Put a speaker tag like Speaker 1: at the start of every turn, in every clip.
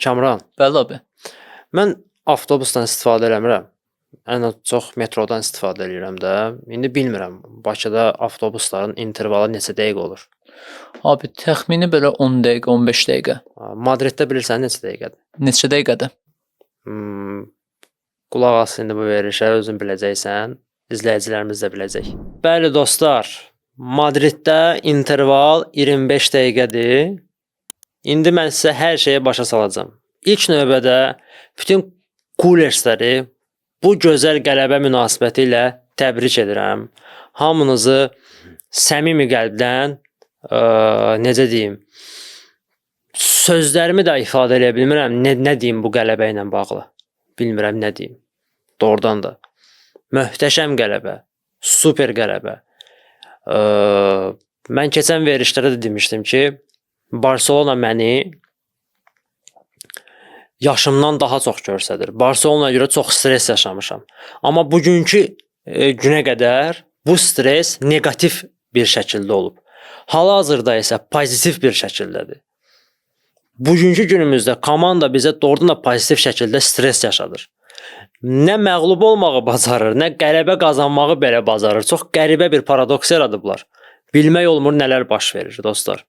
Speaker 1: Kamran,
Speaker 2: Bəli abi.
Speaker 1: Mən avtobusdan istifadə eləmirəm. Ən çox metrodan istifadə eləyirəm də. İndi bilmirəm, Bakıda avtobusların intervalı neçə dəqiqə olur?
Speaker 2: Abi təxmini belə 10 dəqiqə, 15 dəqiqə.
Speaker 1: Madriddə bilirsən neçə dəqiqədir?
Speaker 2: Neçə dəqiqədir?
Speaker 1: Qulaq as indi bu verilişə, özün biləcəksən, izləyicilərimiz də biləcək. Bəli dostlar, Madriddə interval 25 dəqiqədir. İndi mən sizə hər şeyi başa salacağam. İlk növbədə bütün kulersləri bu gözəl qələbə münasibəti ilə təbrik edirəm. Hamınızı səmimi qəlbdən, necə deyim, sözlərimi də ifadə eləyə bilmirəm. Nə deyim bu qələbə ilə bağlı? Bilmirəm nə deyim. Doğrudan da möhtəşəm qələbə, super qələbə. Mən keçən verilişlərdə də demişdim ki, Barselona məni yaşımdan daha çox göstərir. Barselonaya görə çox stres yaşamışam. Amma bugünkü günə qədər bu stres neqativ bir şəkildə olub. Hal-hazırda isə pozitiv bir şəkildədir. Bugünkü günümüzdə komanda bizə doğrudan da pozitiv şəkildə stres yaşadır. Nə məğlub olmağı bacarır, nə qələbə qazanmağı belə bacarır. Çox qəribə bir paradoks yaradıblar. Bilmək olmur nələr baş verir dostlar.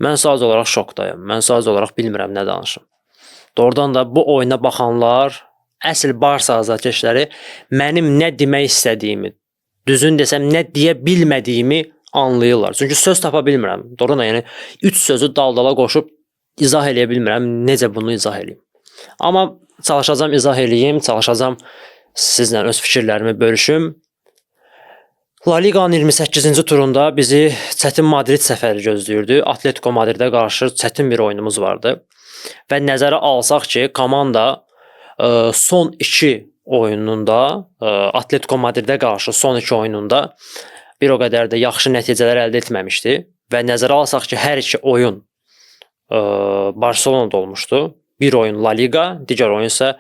Speaker 1: Mən sadəcə olaraq şokdayım. Mən sadəcə olaraq bilmirəm nə danışım. Doğrudan da bu oyuna baxanlar, əsl Barsa azarkeşləri mənim nə demək istədiyimi, düzün desəm nə deyə bilmədiyimi anlayırlar. Çünki söz tapa bilmirəm. Doğrudan da yəni 3 sözü dal-dala qoşub izah eləyə bilmirəm, necə bunu izah eləyim. Amma çalışacağam izah eləyim, çalışacağam sizlə öz fikirlərimi bölüşüm. La Liqanın 28-ci turunda bizi çətin Madrid səfəri gözləyirdi. Atletico Madridə qarşı çətin bir oyunumuz vardı. Və nəzərə alsaq ki, komanda son 2 oyununda, Atletico Madridə qarşı son 2 oyununda bir o qədər də yaxşı nəticələr əldə etməmişdi. Və nəzərə alsaq ki, hər iki oyun Barselonada olmuşdu. Bir oyun La Liqa, digər oyun isə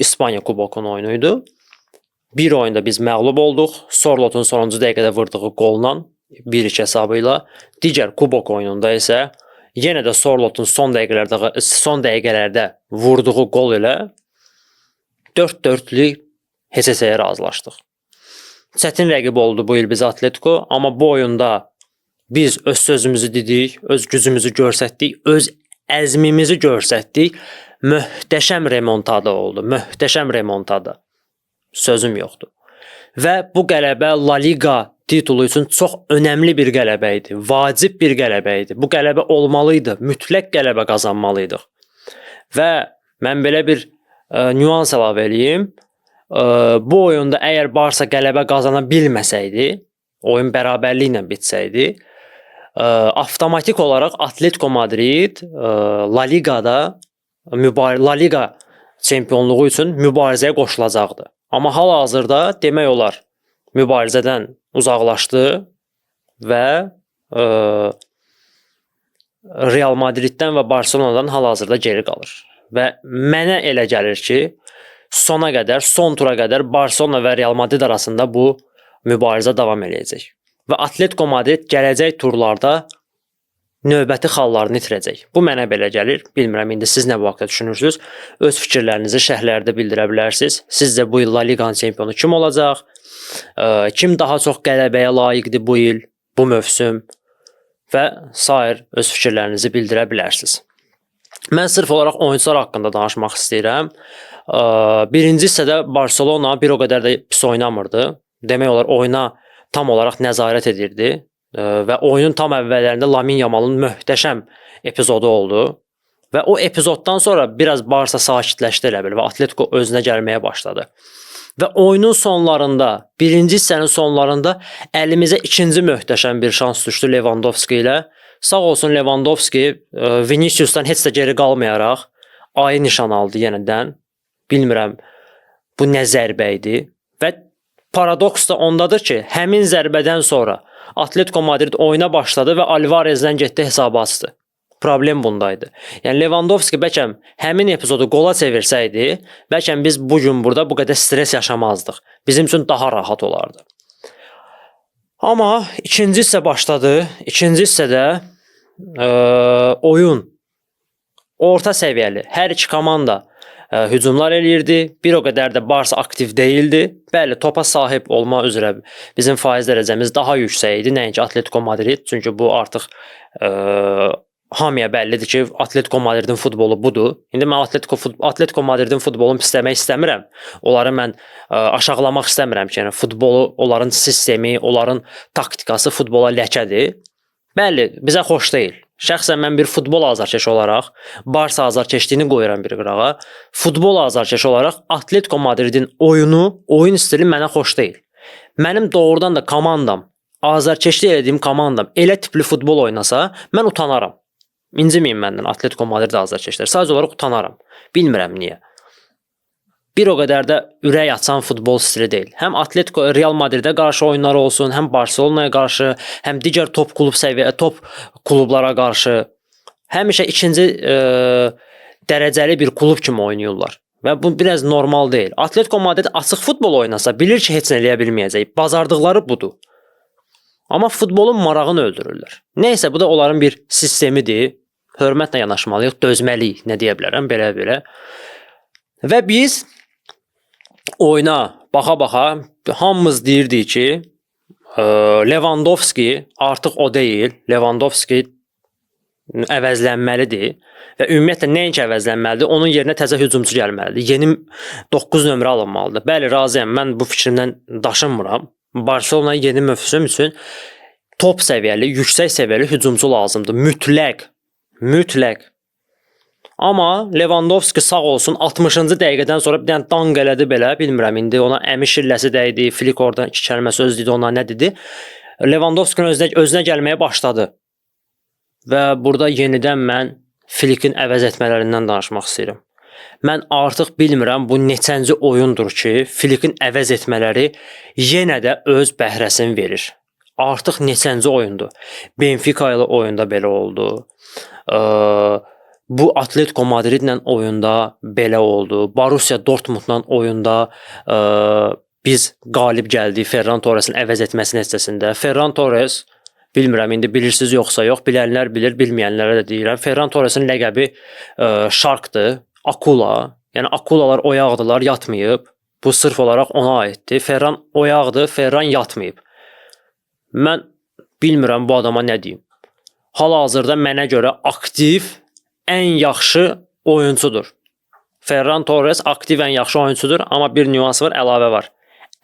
Speaker 1: İspaniya Kubokunun oyunu idi. Bir oyunda biz məğlub olduq. Sorlotun sonuncu dəqiqədə vurduğu qolla 1-2 hesabı ilə. Digər Kubok oyununda isə yenə də Sorlotun son dəqiqələrdə vurduğu qol ilə 4-4-lük heç-heçəyə razılaşdıq. Çətin rəqib oldu bu il bizə Atletico, amma bu oyunda biz öz sözümüzü dedik, öz gücümüzü göstərdik, öz əzmimizi göstərdik. Möhtəşəm remontada oldu, möhtəşəm remontada. Sözüm yoxdur. Və bu qələbə La Liqa titulu üçün çox önəmli bir qələbə idi. Vacib bir qələbə idi. Bu qələbə olmalı idi. Mütləq qələbə qazanmalıydıq. Və mən belə bir nüans əlavə eləyim. Bu oyunda əgər Barsa qələbə qazana bilməsəydi, oyun bərabərliklə bitsəydi, avtomatik olaraq Atletico Madrid La Liqada La Liqa çempionluğu üçün mübarizəyə qoşulacaqdı. Amma hal-hazırda demək olar mübarizədən uzaqlaşdı və Real Madriddən və Barselonadan hal-hazırda geri qalır. Və mənə elə gəlir ki, sona qədər, son tura qədər Barselona və Real Madrid arasında bu mübarizə davam eləyəcək. Və Atletico Madrid gələcək turlarda növbəti xallarını itirəcək. Bu mənə belə gəlir. Bilmirəm indi siz nə bu haqda düşünürsünüz. Öz fikirlərinizi şərhlərdə bildirə bilərsiniz. Sizcə bu il La Liqanın çempionu kim olacaq? Kim daha çox qələbəyə layiqdir bu il, bu mövsüm və sair öz fikirlərinizi bildirə bilərsiniz. Mən sırf olaraq oyunçular haqqında danışmaq istəyirəm. Birinci hissədə Barselona bir o qədər də pis oynamırdı. Demək olar oyuna tam olaraq nəzarət edirdi. Və oyunun tam əvvəllərində Lamine Yamalın möhtəşəm epizodu oldu. Və o epizoddan sonra biraz Barsa sakitləşdi elə bil və Atletico özünə gəlməyə başladı. Və oyunun sonlarında, birinci hissənin sonlarında əlimizə ikinci möhtəşəm bir şans düşdü Lewandowski ilə. Sağ olsun Lewandowski Vinicius'dan heç də geri qalmayaraq ayı nişan aldı yenidən. Bilmirəm bu nə zərbə idi. Və paradoks da ondadır ki, həmin zərbədən sonra Atletico Madrid oyuna başladı və Alvarezdən getdi hesabı açdı. Problem bundaydı. Yəni Lewandowski bəlkə həmin epizodu qola çevirsəydi, bəlkə biz bu gün burada bu qədər stres yaşamazdıq. Bizim üçün daha rahat olardı. Amma ikinci hissə başladı. İkinci hissədə oyun Orta səviyyəli hər iki komanda hücumlar eləyirdi. Bir o qədər də Barsa aktiv deyildi. Bəli, topa sahib olma üzrə bizim faiz dərəcəmiz daha yüksək idi, nəinki Atletico Madrid. Çünki bu artıq hamıya bəllidir ki, Atletico Madridin futbolu budur. İndi mən Atletico Madridin futbolunu pisləmək istəmirəm. Onları mən aşağılamaq istəmirəm ki, yəni futbolu, onların sistemi, onların taktikası futbola ləkədir. Bəli, bizə xoş deyil. Şəxsən mən bir futbol azarkeşi olaraq Barsa azarkeşliyini qoyuram bir qırağa. Futbol azarkeşi olaraq Atletico Madridin oyunu, oyun stili mənə xoş deyil. Mənim doğrudan da komandam, azarkeşlik elədiyim komandam elə tipli futbol oynasa, mən utanaram. İnciməyin məndən Atletico Madrid azarkeşləri. Sadəcə olaraq utanaram. Bilmirəm niyə. Bir o qədər də ürək açan futbol stili deyil. Həm Atletico Real Madridə qarşı oyunları olsun, həm Barselonaya qarşı, həm digər top klub səviyyə top klublara qarşı həmişə ikinci dərəcəli bir klub kimi oynayırlar. Və bu biraz normal deyil. Atletico Madrid açıq futbol oynasa bilir ki, heç nə eləyə bilməyəcək. Bacardıqları budur. Amma futbolun marağını öldürürlər. Nəysə, bu da onların bir sistemidir. Hörmətlə yanaşmalıyıq, dözməliyik, nə deyə bilərəm, belə-belə. Və biz oyuna baxa-baxa hamımız deyirdik ki, Lewandowski artıq o deyil. Lewandowski əvəzlənməlidir və ümumiyyətlə nəinki əvəzlənməlidir, onun yerinə təzə hücumçu gəlməlidir. Yeni 9 nömrə alınmalıdır. Bəli, razıyam. Mən bu fikrimdən daşınmıram. Barselona yeni mövsüm üçün top səviyyəli, yüksək səviyyəli hücumçu lazımdır. Mütləq. Mütləq. Amma Lewandowski sağ olsun 60-cı dəqiqədən sonra bir dənə danq elədi belə, bilmirəm indi ona əmi şilləsi dəydi, Flick oradan iki kəlmə söz dedi, ona nə dedi. Lewandowskinin özünə gəlməyə başladı. Və burada yenidən mən Flickin əvəz etmələrindən danışmaq istəyirəm. Mən artıq bilmirəm bu neçənci oyundur ki, Flickin əvəz etmələri yenə də öz bəhrəsini verir. Artıq neçənci oyundur. Benfica ilə oyunda belə oldu. Bu Atletico Madridlə oyunda belə oldu. Borussia Dortmundla oyunda biz qalib gəldik Ferran Torresin əvəz etməsi nəticəsində. Ferran Torres, bilmirəm indi bilirsiniz yoxsa yox, bilənlər bilir, bilməyənlərə də deyirəm. Ferran Torresin ləqəbi Sharkdır, Akula. Yəni akulalar oyaqdılar, yatmayıb. Bu sırf olaraq ona aiddir. Ferran oyaqdır, Ferran yatmayıb. Mən bilmirəm bu adama nə deyim. Hal-hazırda mənə görə aktiv ən yaxşı oyunçudur. Ferran Torres aktiv ən yaxşı oyunçudur, amma bir nüans var, əlavə var.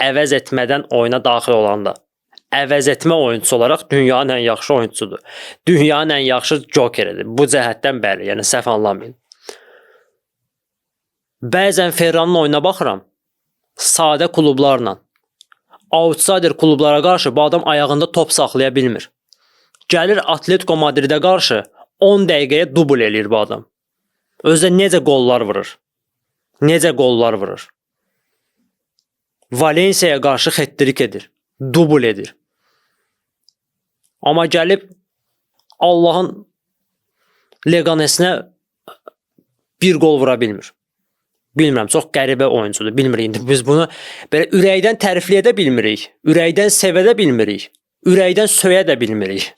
Speaker 1: Əvəz etmədən oyuna daxil olanda. Əvəz etmə oyunçusu olaraq dünyanın ən yaxşı oyunçusudur. Dünyanın ən yaxşı jokeridir. Bu cəhətdən bəli, yəni səhv anlamayın. Bəzən Ferranın oyuna baxıram, sadə klublarla, outsider klublara qarşı bu adam ayağında top saxlaya bilmir. Gəlir Atletico Madridə qarşı 10 dəqiqəyə dubl eləyir bu adam. Özü də necə qollar vurur. Necə qollar vurur. Valensiyaya qarşı hat-trick edir. Dubl edir. Amma gəlib Allahın Leganesinə bir qol vura bilmir. Bilmirəm, çox qəribə oyuncudur. Bilmirik indi biz bunu belə ürəkdən tərifləyə də bilmirik. Ürəkdən sevə də bilmirik. Ürəkdən söyə də bilmirik.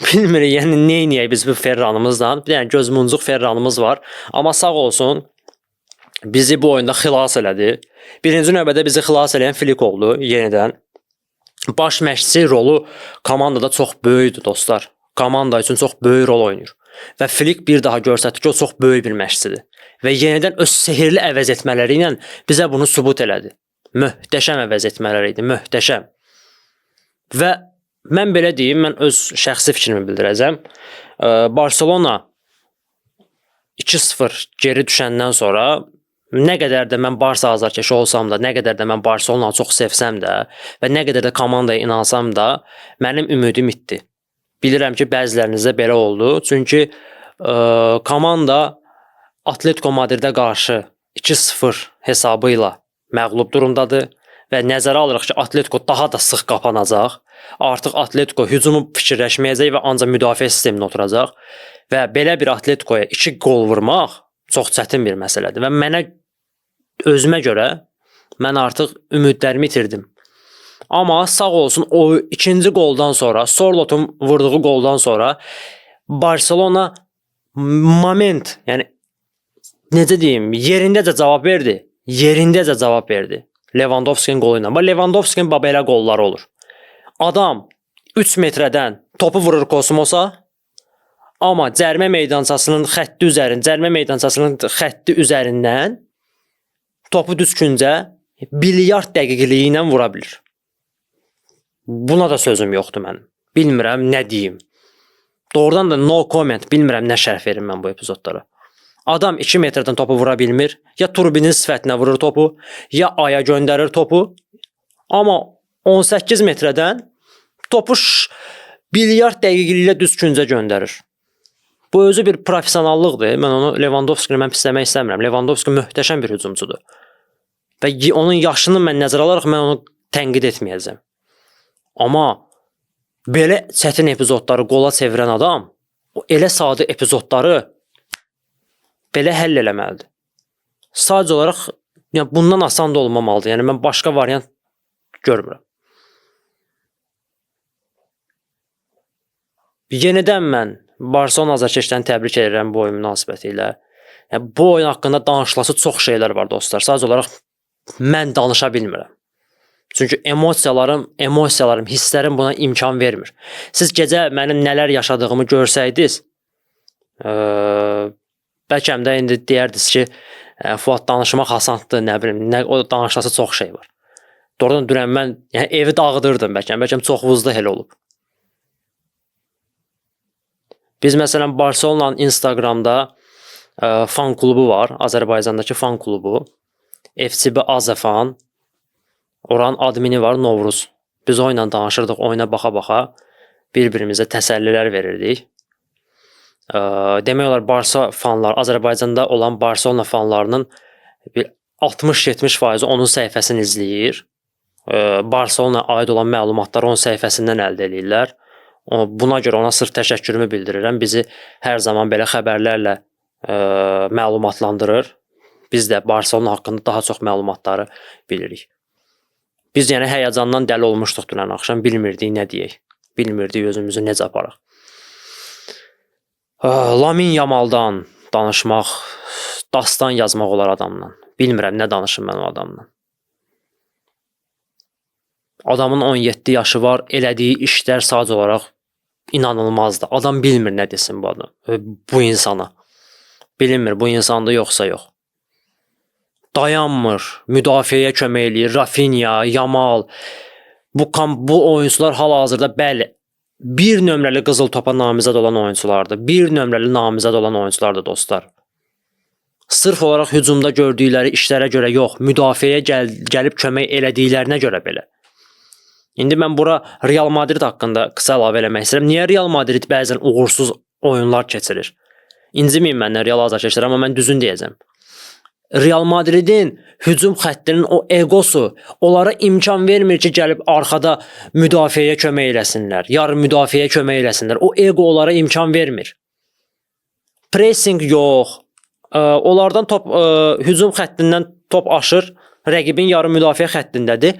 Speaker 1: Bilmirik, yəni nə eləyək biz bu Ferranımızla. Bir dənə göz muncuq Ferranımız var. Amma sağ olsun bizi bu oyunda xilas elədi. Birinci növbədə bizi xilas eləyən Flick oldu yenidən. Baş məşqçi rolu komandada çox böyükdür dostlar. Komanda üçün çox böyük rol oynayır. Və Flick bir daha göstərdi ki, o çox böyük bir məşqçidir. Və yenidən öz sehirli əvəz etmələri ilə bizə bunu sübut elədi. Möhtəşəm əvəz etmələri idi, möhtəşəm. Və mən belə deyim, mən öz şəxsi fikrimi bildirəcəm. Barselona 2-0 geri düşəndən sonra nə qədər də mən Barsa azarkeşi olsam da, nə qədər də mən Barselonanı çox sevsəm də və nə qədər də komandaya inansam da, mənim ümidim itdi. Bilirəm ki, bəzilərinizdə belə oldu. Çünki komanda Atletico Madridə qarşı 2-0 hesabı ilə məğlub durumdadır və nəzərə alırıq ki, Atletico daha da sıx qapanacaq. Artıq Atletico hücumu fikirləşməyəcək və ancaq müdafiə sisteminə oturacaq və belə bir Atleticoya 2 qol vurmaq çox çətin bir məsələdir və mənə özümə görə mən artıq ümidlərimi itirdim. Amma sağ olsun o ikinci qoldan sonra, Sorlotun vurduğu qoldan sonra Barselona moment, yəni necə deyim, yerindəcə cavab verdi. Yerindəcə cavab verdi. Lewandowskinin qolu ilə. Bax Lewandowskinin bax belə qolları olur. Adam 3 metrədən topu vurur kosmosa. Amma cərimə meydançasının xətti üzərindən, cərimə meydançasının xətti üzərindən topu düz küncə bilyard dəqiqliyi ilə vura bilir. Buna da sözüm yoxdur mənim. Bilmirəm nə deyim. Doğrudan da no comment. Bilmirəm nə şərh verim mən bu epizodlara. Adam 2 metrdən topu vura bilmir. Ya turbinin sifətinə vurur topu, ya aya göndərir topu. Amma 18 metrədən topu bilyard dəqiqliyi ilə düz küncə göndərir. Bu özü bir professionallıqdır. Mən onu Lewandowskini mən pisləmək istəmirəm. Lewandowski möhtəşəm bir hücumçudur. Və onun yaşını mən nəzərə alaraq mən onu tənqid etməyəcəm. Amma belə çətin epizodları qola çevirən adam o elə sadə epizodları belə həll eləməlidir. Sadəcə olaraq yəni bundan asan da olmamalıdır. Yəni mən başqa variant görmürəm. Yenidən mən Barselona azarkeşlərini təbrik edirəm bu oyun münasibəti ilə. Yəni, bu oyun haqqında danışılası çox şeylər var dostlar. Sadəcə olaraq mən danışa bilmirəm. Çünki emosiyalarım, hisslərim buna imkan vermir. Siz gecə mənim nələr yaşadığımı görsəydiniz, bəlkə də indi deyərdiniz ki, Fuad danışmaq asandır, nə bilim, o danışılası çox şey var. Doğrudan dünən mən yəni, evi dağıdırdım bəlkə, bəlkə çox vuzlu elə olub. Biz məsələn Barselonanın Instagramda fan klubu var, Azərbaycandakı fan klubu. FCB Azəfan. Oranın admini var, Novruz. Biz o ilə danışırdıq, oyuna baxa-baxa bir-birimizə təsəllilər verirdik. Demək olar Barsa fanlar, Azərbaycanda olan Barselona fanlarının bir 60-70% onun səhifəsini izləyir. Barselona aid olan məlumatları onun səhifəsindən əldə eləyirlər. Buna görə ona sırf təşəkkürümü bildirirəm. Bizi hər zaman belə xəbərlərlə məlumatlandırır. Biz də Barselona haqqında daha çox məlumatları bilirik. Biz yəni həyəcandan dəli olmuşduq dünən axşam. Bilmirdik nə deyək. Bilmirdik özümüzü necə aparaq. Lamin Yamaldan danışmaq, dastan yazmaq olar adamla. Bilmirəm nə danışım mən o adamla. Adamın 17 yaşı var, elədiyi işlər sadəcə olaraq inanılmazdır. Adam bilmir nə desin bu adam, bu insana. Bilinmir bu insanda yoxsa yox. Dayanmır, müdafiəyə kömək eləyir. Rafinha, Yamal, bu oyunçular hal-hazırda bəli, bir nömrəli qızıl topa namizəd olan oyunçulardır. Bir nömrəli namizəd olan oyunçulardır dostlar. Sırf olaraq hücumda gördükləri işlərə görə yox, müdafiəyə gəlib kömək elədiklərinə görə belə. İndi mən bura Real Madrid haqqında qısa əlavə eləmək istəyirəm. Niyə Real Madrid bəzən uğursuz oyunlar keçirir? İnciməyin məndən Real azarkeşlər, amma mən düzün deyəcəm. Real Madridin hücum xəttinin o egosu onlara imkan vermir ki, gəlib arxada müdafiəyə kömək eləsinlər, yarım müdafiəyə kömək eləsinlər. O ego onlara imkan vermir. Pressing yox. Onlardan top hücum xəttindən top aşır, rəqibin yarım müdafiə xəttindədir.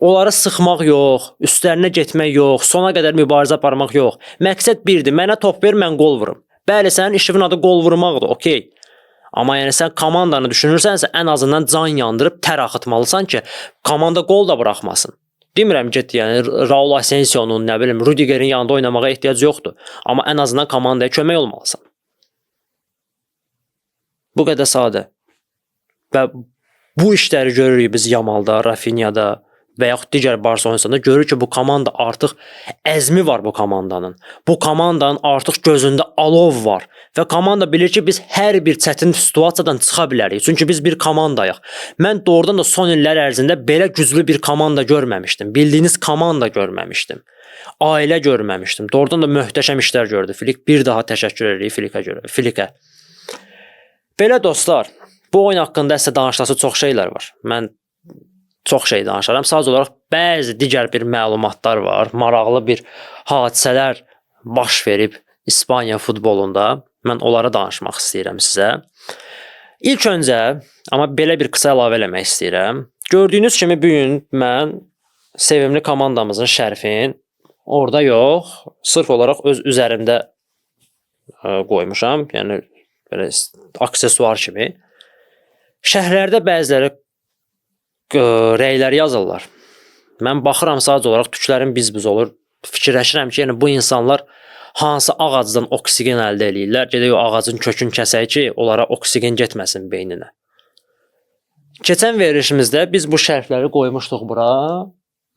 Speaker 1: Onları sıxmaq yox, üstlərinə getmək yox, sona qədər mübarizə aparmaq yox. Məqsəd birdir, mənə top ver, mən qol vurum. Bəli, sənin işinin adı qol vurmaqdır, okey. Amma yəni sən komandanı düşünürsənsə, ən azından can yandırıb tər axıtmalısan ki, komanda qol da buraxmasın. Demirəm ki, yəni Raul Asensio'nun, nə bilim, Rudigerin yanında oynamağa ehtiyac yoxdur. Amma ən azından komandaya kömək olmalısan. Bu qədər sadə. Və bu işləri görürük biz Yamalda, Rafinha'da və yaxud digər Barsa oyunçularında görürük ki, bu komanda artıq əzmi var bu komandanın. Bu komandanın artıq gözündə alov var və komanda bilir ki, biz hər bir çətin situasiyadan çıxa bilərik. Çünki biz bir komandayıq. Mən doğrudan da son illər ərzində belə güclü bir komanda görməmişdim. Bildiyiniz komanda görməmişdim. Ailə görməmişdim. Doğrudan da möhtəşəm işlər gördü Flick. Bir daha təşəkkür edirik Flickə görə. Flickə. Belə dostlar, bu oyun haqqında isə danışılası çox şeylər var. Mən çox şey danışaram. Sadəcə olaraq bəzi digər bir məlumatlar var. Maraqlı bir hadisələr baş verib İspaniya futbolunda. Mən onlara danışmaq istəyirəm sizə. İlk öncə, amma belə bir qısa əlavə eləmək istəyirəm. Gördüyünüz kimi bu gün mən sevimli komandamızın şərfin orada yox, sırf olaraq öz üzərimdə qoymuşam. Yəni Belə aksesuar kimi. Şərhlərdə bəziləri rəyləri yazırlar. Mən baxıram, sadəcə olaraq tüklərim biz-biz olur. Fikirləşirəm ki, yəni bu insanlar hansı ağacdan oksigen əldə eləyirlər? Gedək o ağacın kökünü kəsək ki, onlara oksigen getməsin beyninə. Keçən verilişimizdə biz bu şərhləri qoymuşduq bura.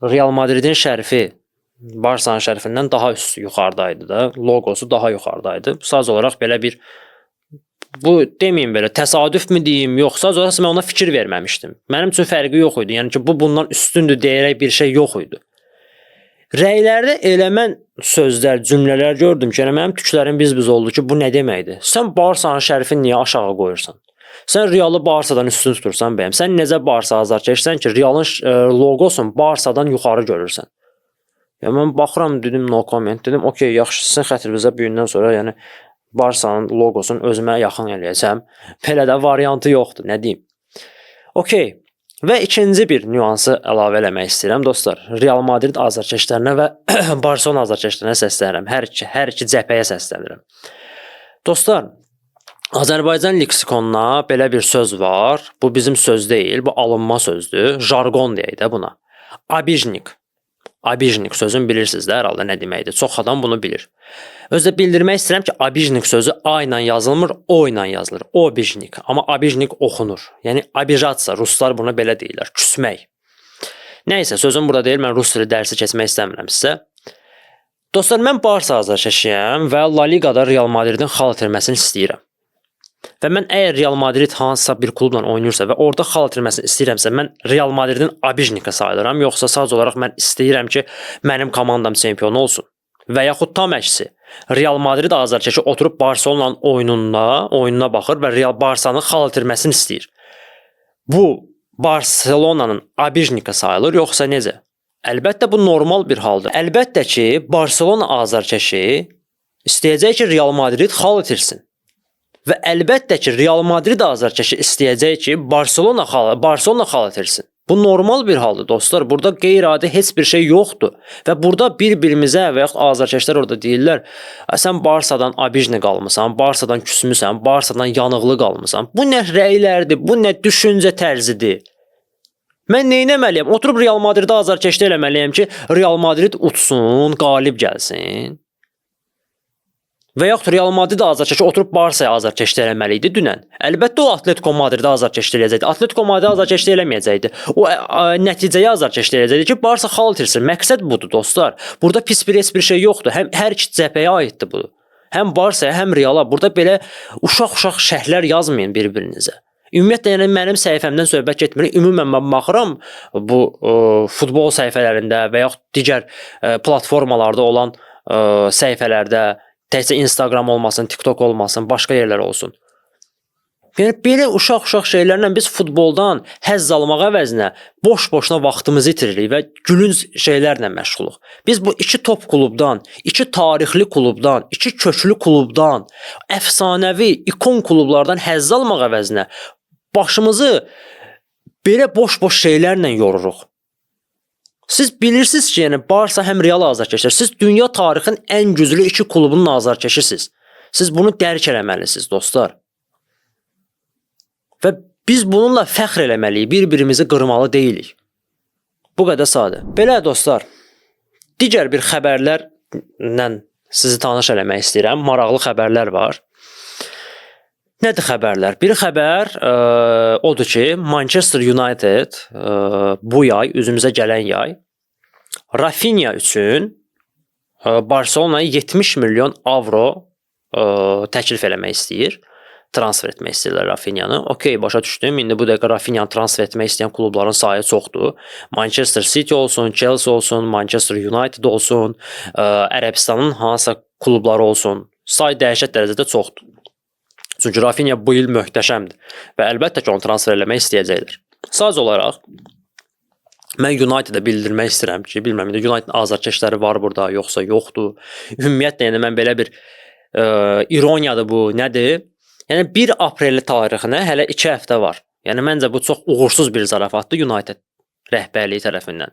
Speaker 1: Real Madridin şərfi Barsanın şərfindən daha üst yuxarıdaydı da, loqosu daha yuxarıdaydı. Sadəcə olaraq belə bir, bu deməyim belə təsadüfmü deyim, yoxsa sadəcə olaraq mən ona fikir verməmişdim. Mənim üçün fərqi yox idi. Yəni ki, bu bundan üstündür deyərək bir şey yox idi. Rəylərdə elə mən sözlər, cümlələr gördüm ki, yəni mənim tüklərim biz-biz oldu ki, bu nə deməkdir? Sən Barsanın şərfini niyə aşağı qoyursan? Sən Realı Barsadan üstün tutursan bəyəm. Sən necə Barsa azarkeşsən ki, Realın loqosunu Barsadan yuxarı görürsən? Ya mən baxıram, dedim no comment, dedim okey, yaxşı, sizin xətrinizə bu gündən sonra yəni Barsanın loqosunu özümə yaxın eləyəcəm. Belə də variantı yoxdur, nə deyim. Okey. Və ikinci bir nüansı əlavə eləmək istəyirəm dostlar. Real Madrid azarkeşlərinə və Barselona azarkeşlərinə səslənirəm. Hər iki cəbhəyə səslənirəm. Dostlar, Azərbaycan leksikonuna belə bir söz var. Bu bizim söz deyil, bu alınma sözdür. Jargon deyək də buna. Обижник. Обижник sözünü bilirsiniz də hər halda nə deməkdir. Çox adam bunu bilir. Özü də bildirmək istəyirəm ki, обижник sözü A ilə yazılmır, O ilə yazılır. Обижник. Amma обижник oxunur. Yəni обижаться, ruslar buna belə deyirlər. Küsmək. Nəysə, sözüm burada deyil, mən rus dili dərsi keçmək istəmirəm sizə. Dostlar, mən Barsa azarkeşiyəm və La Liqada Real Madridin xal itirməsini istəyirəm. Və mən əgər Real Madrid hansısa bir klubla oynayırsa və orada xal itirməsini istəyirəmsə, mən Real Madridin обижники sayılıram, yoxsa sadəcə olaraq mən istəyirəm ki, mənim komandam çempion olsun. Və yaxud tam əksi, Real Madrid azarkeşi oturub Barselonanın oyununa baxır və Real Barsanın xal itirməsini istəyir. Bu Barselonanın обижники sayılır, yoxsa necə? Əlbəttə bu normal bir haldır. Əlbəttə ki, Barselona azarkeşi istəyəcək ki, Real Madrid xal itirsin. Və əlbəttə ki, Real Madrid azarkeşi istəyəcək ki, Barselona xal itirsin. Bu normal bir haldır dostlar. Burada qeyri-adi heç bir şey yoxdur. Və burada bir-birimizə və yaxud azarkeşlər orada deyirlər, sən Barsadan обижник qalmısan, Barsadan küsmüsən, Barsadan yanıqlı qalmısan. Bu nə rəylərdir, bu nə düşüncə tərzidir? Mən nə etməliyəm? Oturub Real Madridə azarkeşlik eləməliyəm ki, Real Madrid utsun, qalib gəlsin. Və yaxud Real Madrid azarkeşi oturub Barsaya azarkeşlik eləməli idi dünən. Əlbəttə o Atletico Madridə azarkeşlik eləyəcəkdi. Atletico Madrid azarkeşlik eləməyəcəkdi. O nəticəyə azarkeşlik eləyəcəkdi ki, Barsa xal itirsin. Məqsəd budur dostlar. Burada pis bir heç bir şey yoxdur. Həm hər iki cəbhəyə aiddir bu. Həm Barsaya, həm Reala. Burada belə uşaq-uşaq şərhlər yazmayın bir-birinizə. Ümumiyyətlə, yəni mənim səhifəmdən söhbət getmir. Ümumən mən baxıram bu futbol səhifələrində və yaxud digər platformalarda olan səhifələrdə, təkcə Instagram olmasın, TikTok olmasın, başqa yerlər olsun. Yəni belə uşaq-uşaq şeylərlə biz futboldan həzz almaq əvəzinə boş-boşuna vaxtımızı itiririk və gülünc şeylərlə məşğuluq. Biz bu iki top klubdan, iki tarixli klubdan, iki köklü klubdan, əfsanəvi ikon klublardan həzz almaq əvəzinə başımızı belə boş-boş şeylərlə yoruruq. Siz bilirsiniz ki, yəni Barsa həm Real azarkeşlər. Siz dünya tarixinin ən güclü iki klubunun azarkeşisiniz. Siz bunu dərk eləməlisiniz dostlar. Və biz bununla fəxr eləməliyik, bir-birimizi qırmalı deyilik. Bu qədər sadə. Belə dostlar, digər bir xəbərlərlə sizi tanış eləmək istəyirəm. Maraqlı xəbərlər var. Nədir xəbərlər? Bir xəbər odur ki, Manchester United bu yay, üzümüzə gələn yay Rafinha üçün Barcelonaya 70 milyon avro təklif eləmək istəyir. Transfer etmək istəyirlər Rafinhanı. Okey, başa düşdüm. İndi bu dəqiqə Rafinhanı transfer etmək istəyən klubların sayı çoxdur. Manchester City olsun, Chelsea olsun, Manchester United olsun, Ərəbistanın hansısa klubları olsun. Say dəhşət dərəcədə çoxdur. Çünki Rafinha bu il möhtəşəmdir və əlbəttə ki, onu transfer eləmək istəyəcəklər. Sadəcə olaraq mən United-ə bildirmək istəyirəm ki, bilmirəm indi United azarkeşləri var burada, yoxsa yoxdur. Ümumiyyətlə, yəni mən belə bir ironiyadır bu, nədir? Yəni 1 aprel tarixinə hələ 2 həftə var. Yəni məncə bu çox uğursuz bir zarafatdır United rəhbərliyi tərəfindən.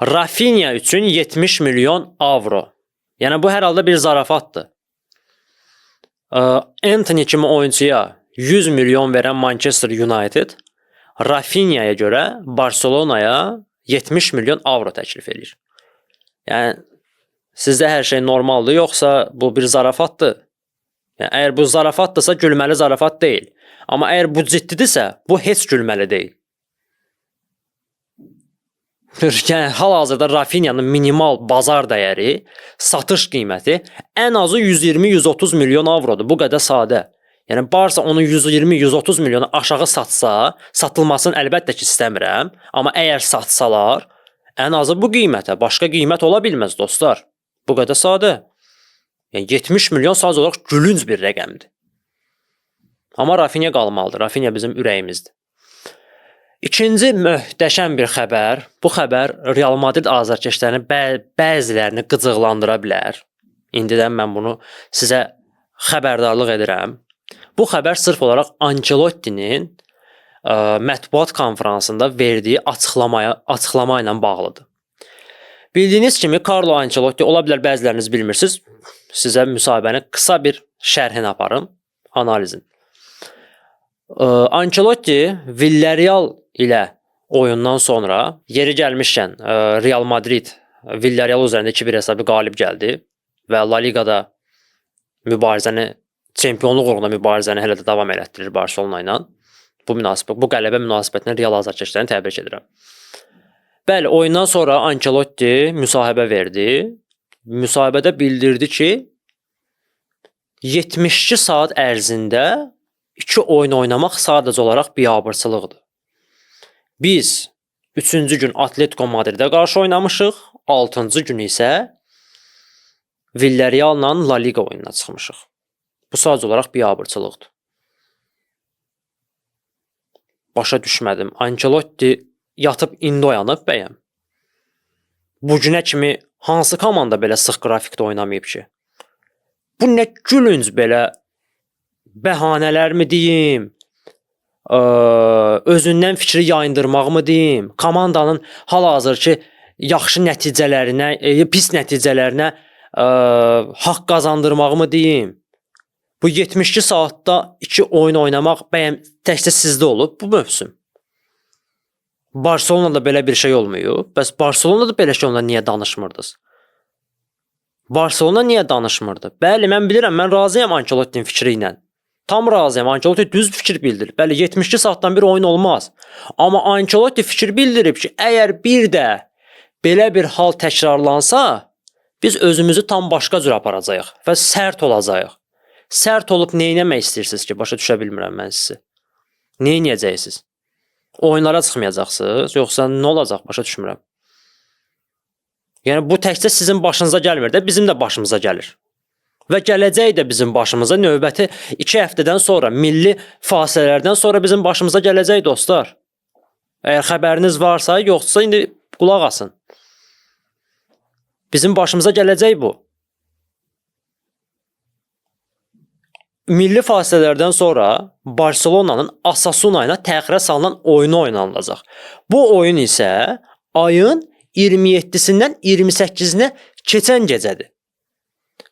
Speaker 1: Rafinha üçün 70 milyon avro. Yəni bu hər halda bir zarafatdır. Antony kimi oyunçuya 100 milyon verən Manchester United Rafinha'ya görə Barselonaya 70 milyon avro təklif eləyir. Yəni sizdə hər şey normaldır, yoxsa bu bir zarafatdır? Yəni əgər bu zarafatdırsa, gülməli zarafat deyil. Amma əgər bu ciddidirsə, bu heç gülməli deyil. Yəni hal-hazırda Rafinha'nın minimal bazar dəyəri, satış qiyməti ən azı 120-130 milyon avrodur. Bu qədər sadə. Yəni Barsa onu 120-130 milyona aşağı satsa, satılmasını əlbəttə ki istəmirəm, amma əgər satsalar, ən azı bu qiymətə, başqa qiymət ola bilməz dostlar. Bu qədər sadə. Yəni 70 milyon sadəcə olaraq gülünc bir rəqəmdir. Amma Rafinha qalmalıdır. Rafinha bizim ürəyimizdir. İkinci möhtəşəm bir xəbər. Bu xəbər Real Madrid azarkeşlərinin bəzilərini qıcıqlandıra bilər. İndidən mən bunu sizə xəbərdarlıq edirəm. Bu xəbər sırf olaraq Ancelottinin mətbuat konfransında verdiyi açıqlama ilə bağlıdır. Bildiyiniz kimi Carlo Ancelotti, ola bilər bəziləriniz bilmirsiniz, sizə müsahibənin qısa bir şərhini aparım, analizin. Ancelotti Villarreal ilə oyundan sonra, yeri gəlmişkən Real Madrid Villarreal üzərində 2-1 hesabı qalib gəldi və La Ligada mübarizəni, çempionluq uğrunda mübarizəni hələ də davam elətdirir Barselona ilə. Bu qələbə münasibətinə Real azarkeşlərini təbrik edirəm. Bəli, oyundan sonra Ancelotti müsahibə verdi. Müsahibədə bildirdi ki, 72 saat ərzində 2 oyun oynamaq sadəcə olaraq biabırçılıqdır. Biz 3-cü gün Atletico Madridə qarşı oynamışıq, 6-cı gün isə Villarreal-la La Liga oyununa çıxmışıq. Bu sadəcə olaraq biabırçılıqdır. Başa düşmədim. Ancelotti yatıb indi oyanıb bəyəm. Bu günə kimi hansı komanda belə sıx qrafikdə oynamayıb ki? Bu nə gülünc belə bəhanələrmi deyim, özündən fikri yayındırmaqmı deyim, komandanın hal-hazırki yaxşı nəticələrinə, pis nəticələrinə haqq qazandırmaqmı deyim. Bu 72 saatda 2 oyun oynamaq bəyəm təkcə sizdə olub bu mövsüm. Barselonada belə bir şey olmayıb. Bəs Barselonada belə şey olanda niyə danışmırdınız? Barselona niyə danışmırdı? Bəli, mən bilirəm, mən razıyam Ancelottinin fikri ilə. Tam razıyam. Ancelotti düz fikir bildirib. Bəli, 72 saatdan bir oyun olmaz. Amma Ancelotti fikir bildirib ki, əgər bir də belə bir hal təkrarlansa, biz özümüzü tam başqa cür aparacağıq və sərt olacağıq. Sərt olub nə etmək istəyirsiniz ki? Başa düşə bilmirəm mən sizi. Nə edəcəksiniz? Oyunlara çıxmayacaqsınız, yoxsa nə olacaq? Başa düşmürəm. Yəni bu təkcə sizin başınıza gəlmir də, bizim də başımıza gəlir. Və gələcək də bizim başımıza növbəti 2 həftədən sonra, milli fasilələrdən sonra bizim başımıza gələcək dostlar. Əgər xəbəriniz varsa, yoxsa indi qulaq asın. Bizim başımıza gələcək bu. Milli fasilələrdən sonra Barselonanın Osasuna ilə təxirə salınan oyunu oynanılacaq. Bu oyun isə ayın 27-sindən 28-sinə keçən gecədir.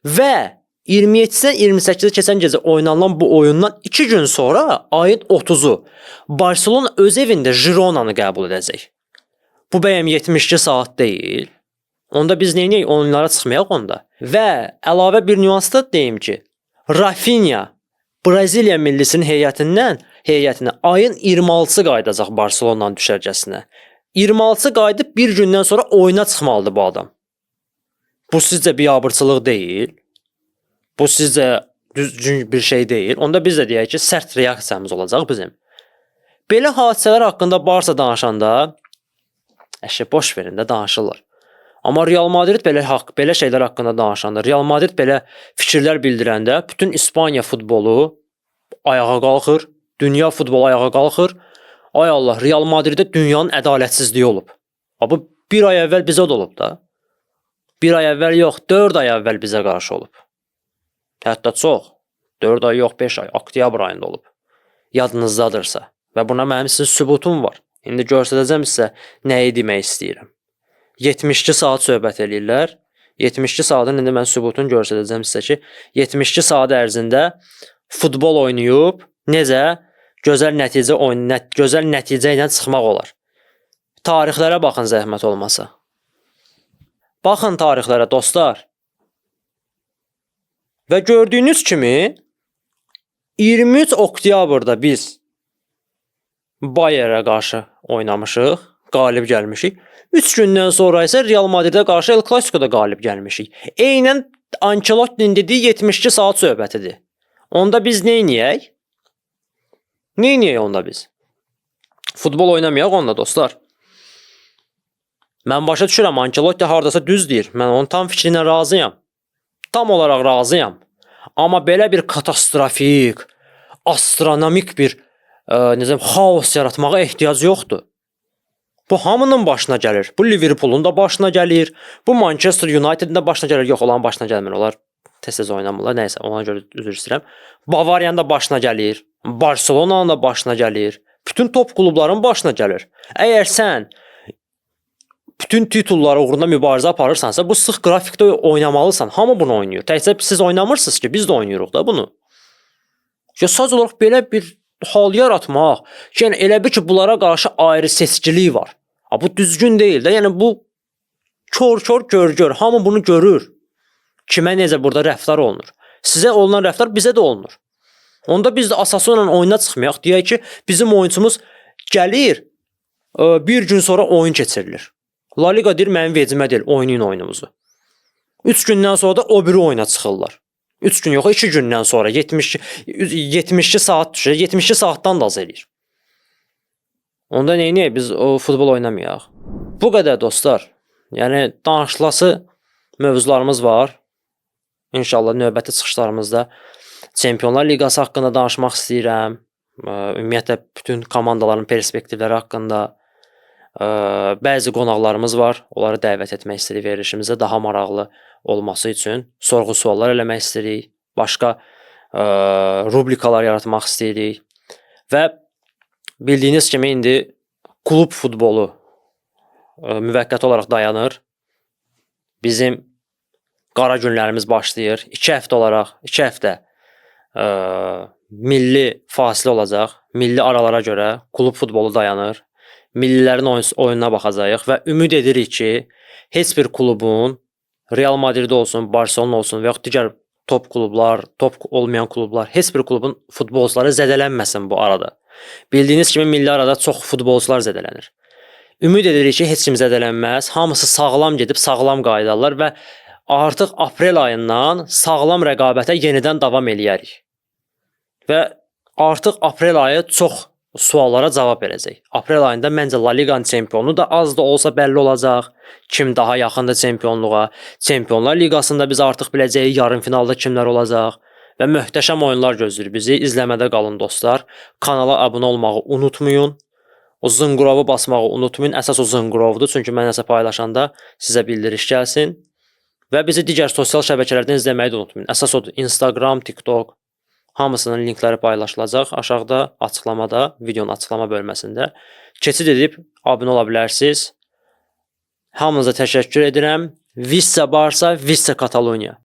Speaker 1: Və 27-sindən 28-ə keçən gecə oynanılan bu oyundan 2 gün sonra ayın 30-u Barselona öz evində Girona'nı qəbul edəcək. Bu bəyəm 72 saat deyil. Onda biz nə edək? Oyunlara çıxmayaq onda. Və əlavə bir nüans da deyim ki, Rafinha Braziliya millisinin heyətinə ayın 26-sı qayıdacaq Barselonanın düşərgəsinə. 26-sı qayıdıb bir gündən sonra oyuna çıxmalıdır bu adam. Bu sizcə biabırçılıq deyil? Bu sizcə düzgün bir şey deyil? Onda biz də deyək ki, sərt reaksiyamız olacaq bizim. Belə hadisələr haqqında Barsa danışanda, əşi boş verin də danışırlar. Amma Real Madrid belə şeylər haqqında danışanda, Real Madrid belə fikirlər bildirəndə bütün İspaniya futbolu ayağa qalxır, dünya futbolu ayağa qalxır. Ay Allah, Real Madriddə dünyanın ədalətsizliyi olub. Ha, bu bir ay əvvəl bizə də olub da. Bir ay əvvəl yox, 4 ay əvvəl bizə qarşı olub. Hətta çox. 4 ay yox, 5 ay, oktyabr ayında olub. Yadınızdadırsa. Və buna mənim sizin sübutum var. İndi göstərəcəm sizə nəyi demək istəyirəm. 72 saat söhbət eləyirlər. 72 saatın indi mən sübutunu göstərəcəm sizə ki, 72 saat ərzində futbol oynayıb necə gözəl nəticə oyun, gözəl nəticə ilə çıxmaq olar. Tarixlərə baxın zəhmət olmasa. Baxın tarixlərə dostlar. Və gördüyünüz kimi 23 oktyabrda biz Bayerə qarşı oynamışıq, qalib gəlmişik. 3 gündən sonra isə Real Madridə qarşı El Clasicoda qalib gəlmişik. Eynən Ancelottinin dediyi 72 saat söhbətidir. Onda biz nə eləyək? Nə eləyək onda biz? Futbol oynamayaq onda dostlar. Mən başa düşürəm Ancelotti hardasa düz deyir. Mən onun tam fikri ilə razıyam. Tam olaraq razıyam. Amma belə bir katastrofik, astronomik bir necə deyim, xaos yaratmağa ehtiyac yoxdur. Bu hamının başına gəlir. Bu Liverpoolun da başına gəlir. Bu Manchester Unitedin də başına gəlir. Yox, onların başına gəlmir. Onlar tez-tez oynamırlar. Nəysə, ona görə üzr istəyirəm. Bavariyanın da başına gəlir. Barselonanın da başına gəlir. Bütün top klubların başına gəlir. Əgər sən bütün titullar uğrunda mübarizə aparırsansa, bu sıx qrafikdə oynamalısan. Hamı bunu oynayır. Təkcə siz oynamırsınız ki, biz də oynayırıq da bunu. Ya sadəcə olaraq belə bir hal yaratmaq, ki, yəni elə bil ki, bunlara qarşı ayrı seçkilik var. Ha, bu düzgün deyil də. Yəni bu kor-kor gör-gör. Hamı bunu görür. Kimə necə burada rəftar olunur. Sizə olunan rəftar bizə də olunur. Onda biz də Osasuna ilə oyuna çıxmayaq. Deyək ki, bizim oyunçumuz gəlir, bir gün sonra oyun keçirilir. La Liga deyir, mənim vecimə deyil, oynayın oyunumuzu. 3 gündən sonra da o biri oyuna çıxırlar. 3 gün yox, 2 gündən sonra 72 72 saat düşür. 72 saatdan da az eləyir. Onda nə edək? Biz o futbol oynamayaq. Bu qədər dostlar. Yəni danışılası mövzularımız var. İnşallah növbəti çıxışlarımızda Çempionlar Liqası haqqında danışmaq istəyirəm. Ümumiyyətlə bütün komandaların perspektivləri haqqında bəzi qonaqlarımız var. Onları dəvət etmək istəyirik verilişimizə daha maraqlı olması üçün sorğu-suallar eləmək istəyirik. Başqa rubrikalar yaratmaq istəyirik. Və bildiyiniz kimi indi klub futbolu müvəqqəti olaraq dayanır. Bizim qara günlərimiz başlayır. 2 həftə olaraq, 2 həftə milli fasilə olacaq. Milli aralara görə klub futbolu dayanır. Millilərin oyununa baxacağıq və ümid edirik ki, heç bir klubun Real Madrid olsun, Barselona olsun və yaxud digər top klublar, top olmayan klublar, heç bir klubun futbolçuları zədələnməsin bu arada. Bildiyiniz kimi milli arada çox futbolçular zədələnir. Ümid edirik ki, heç kim zədələnməz. Hamısı sağlam gedib sağlam qayıdarlar və artıq aprel ayından sağlam rəqabətə yenidən davam eləyərik. Və artıq aprel ayı çox suallara cavab verəcək. Aprel ayında məncə La Liqanın çempionu da az da olsa bəlli olacaq. Kim daha yaxındır çempionluğa. Çempionlar Liqasında biz artıq biləcəyik yarım finalda kimlər olacaq və möhtəşəm oyunlar gözləyir bizi. İzləmədə qalın dostlar. Kanala abunə olmağı unutmayın. O zınqırovu basmağı unutmayın. Əsas o zınqırovdur. Çünki mən nəsə paylaşanda sizə bildiriş gəlsin. Və bizi digər sosial şəbəkələrdən izləməyi də unutmayın. Əsas odur Instagram, TikTok, hamısının linkləri paylaşılacaq aşağıda açıqlamada, videonun açıqlama bölməsində. Keçid edib abunə ola bilərsiniz. Hamınıza təşəkkür edirəm. Vissa Barsa, Vissa Catalunya.